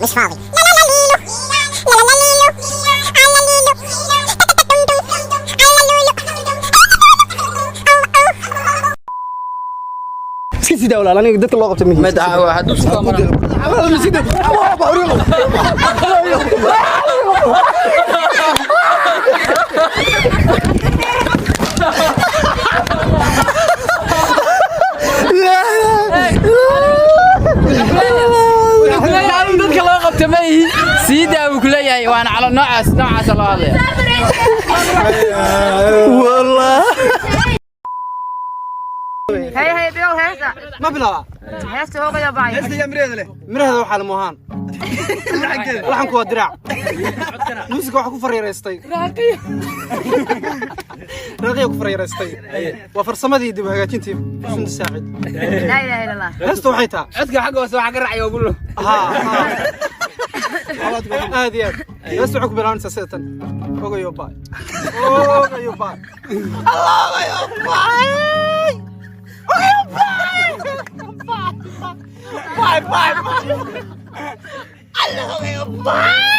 مش فاضي. لا لا لا ليلو، لا لا لا ليلو، على ليلو، على لولو. Iska sidaa walaal, aniga dadka loo qabtay mihi. Hadduu sugaa mara. Wuxuu ku leeyahay anigu dadka loo qabto ma ihi, sii daa buu ku leeyahay. Waana calo noocaas, noocaasa loo hadlaya. Wallah. Hey hey, bilow heesta. Ma bilaaba? Heesta hoogayo baay. Heesta miraheeda leh, miraheeda waxaa lama ahaan, laxanku waa diraac, muusiga waxaa ku fariiraystay raaqiya ku fariiraystay, waa farsamadii dib u hagaajintii Sunta Saacid. Laa ilaaha illa Allah. Heesta waxay taa Codka xagga hoose waxaa ka raacaya bulo. Haa, aad iyo aad. Heesta waxay ku bilaabanaysaa sida tan: ogayo baay, ogayo baay, ogayo baay, ogayo baay, baay baay baay, alla ogayo baay.